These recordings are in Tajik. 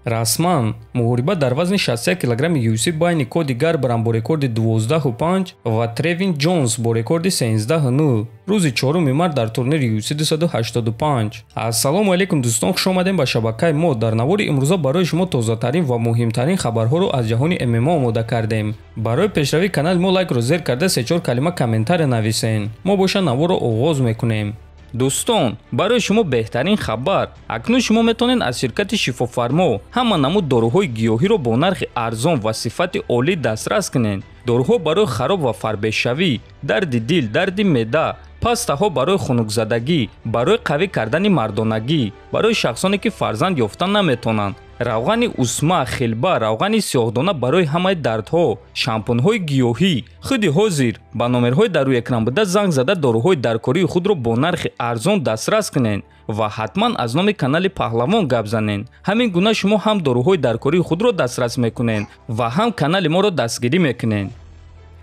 Расман муҳориба дар вазни 61 килограмми UFC байни Коди Гарбранд бо рекорди 12,5 ва Тревин Ҷонс бо рекорди 13,9 рӯзи 4 март дар турнири UFC 285. Ассалому алайкум дӯстон, хуш омадем ба шабакаи мо. Дар навори имрӯза барои шумо тозатарин ва муҳимтарин хабарҳоро аз ҷаҳони ММА омода кардем. Барои пешравии канали мо лайкро зер карда 3-4 калима комментария нависен. Мо боша наворро оғоз мекунем. Дӯстон, барои шумо беҳтарин хабар. Акнун шумо метавонед аз ширкати Шифофармо ҳама намуд доруҳои гиёҳиро бо нархи арзон ва сифати олӣ дастрас кунед. Доруҳо барои хароб ва фарбешавӣ, дарди дил, дарди меъда, пастаҳо барои хунукзадагӣ, барои қавӣ кардани мардонагӣ, барои шахсоне ки фарзанд ёфта наметавонанд, равғани усма, хилба, равғани сиёҳдона барои ҳамаи дардҳо, шампунҳои гиёҳӣ. Худи ҳозир ба номерҳои дар рӯи экран буда занг зада доруҳои даркории худро бо нархи арзон дастрас кунед ва ҳатман аз номи канали Паҳлавон гап занед. Ҳамин гуна шумо ҳам доруҳои даркории худро дастрас мекунед ва ҳам канали моро дастгирӣ мекунед.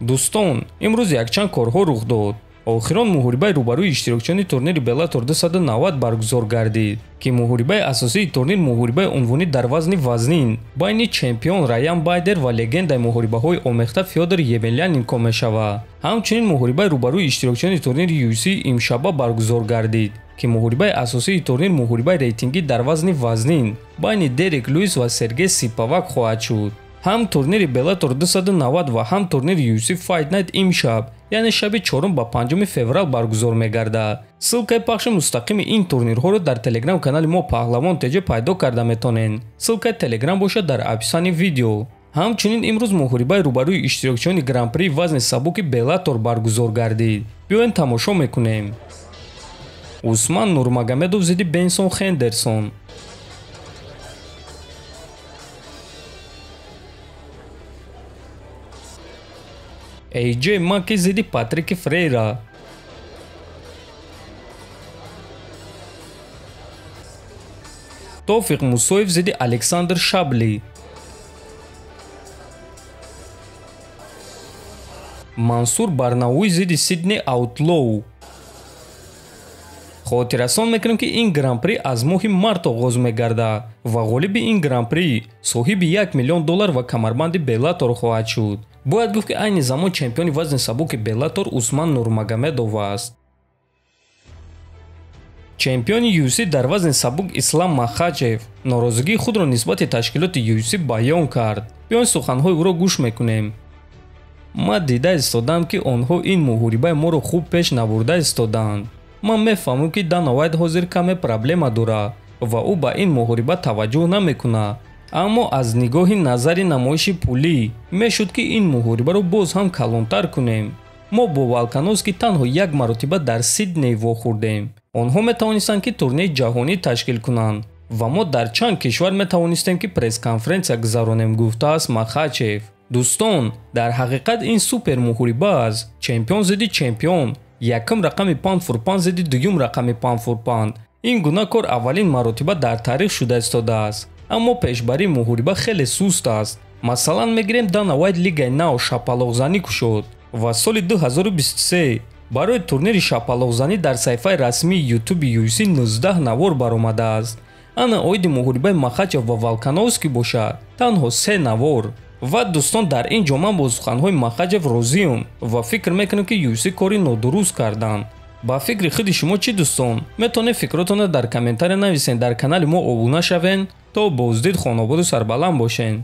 Дӯстон, имрӯз якчанд корҳо рух дод. Охирон муҳорибаи рӯбарӯи иштирокчиёни турнири Беллатор 290 баргузор гардид, ки муҳорибаи асосии турнир муҳорибаи унвонӣ дар вазни вазнин байни чемпион Раян Байдер ва легендаи муҳорибаҳои омехта Фёдор Емельяненко мешавад. Ҳамчунин муҳорибаи рӯбарӯи иштирокчиёни турнири UFC имшаба баргузор гардид, ки муҳорибаи асосии турнир муҳорибаи рейтингӣ дар вазни вазнин байни Дерек Луис ва Сергей Сиповак хоҳад шуд. Ҳам турнири Беллатор 290 ва ҳам турнири UFC Fight Night имшаб, яъне шаби 4 ба 5 феврал баргузор мегардад. Ссилкаи пахши мустақими ин турнирҳоро дар телеграм-канали мо Паҳлавон ТЖ пайдо карда метавонед. Ссилкаи телеграм бошад дар описании видео. Ҳамчунин имрӯз муҳорибаи рӯбарӯи иштирокчиёни гран-при вазни сабуки Беллатор баргузор гардид. Биёед тамошо мекунем. Усман Нурмагомедов зидди Бенсон Хендерсон. AJ Маки зидди Патрики Фрейра. Тофиқ Мусоев зидди Александр Шабли. Мансур Барнауи зидди Сидни Аутлоу. Хотиррасон мекунем, ки ин гран-при аз моҳи март оғоз мегардад ва ғолиби ин гран-при соҳиби 1 миллион доллар ва камарбанди Беллатор хоҳад шуд. Бояд гуфт, ки айни замон чемпиони вазни сабуки Беллатор Усман Нурмагомедов аст. Чемпиони UFC дар вазни сабук Ислам Махачев норозигии худро нисбати ташкилоти UFC баён кард. Биён суханҳои ӯро гӯш мекунем. Ман дида истодам, ки онҳо ин муҳорибаи моро хуб пеш набурда истодаанд. Ман мефаҳмам, ки Дана Вайт ҳозир каме проблема дорад ва ӯ ба ин муҳориба таваҷҷӯҳ намекунад. Аммо аз нигоҳи назари намоиши пулӣ мешуд, ки ин муҳорибаро боз ҳам калонтар кунем. Мо бо Волкановски танҳо як маротиба дар Сидней вохӯрдем. Онҳо метавонистанд, ки турнеи ҷаҳонӣ ташкил кунанд ва мо дар чанд кишвар метавонистем, ки пресс-конференсия гузаронем, гуфтааст Махачев. Дӯстон, дар ҳақиқат ин супер муҳориба аст. Чемпион зидди чемпион, якум рақами панд-фур-панд зидди дуюм рақами панд-фур-панд. Ин гуна кор аввалин маротиба дар таърих шуда истодааст. Аммо пешбарии муҳориба хеле суст аст. Масалан, мегирем Дана Вайт лигаи нав шапалоғзанӣ кушод ва соли 2023 барои турнири шапалоғзанӣ дар саҳифаи расмии Ютуби UFC 19 навор баромадааст. Ана оиди муҳорибаи Махачев ва Волкановски бошад танҳо 3 навор. Ва дӯстон, дар ин ҷо ман бо суханҳои Махачев розиам ва фикр мекунам, ки UFC кори нодуруст карданд. Ба фикри худи шумо чӣ, дӯстон? Метавонед фикротонро дар комментария нависед, дар канали мо обуна шавед, то боздид хонободу сарбаланд бошед.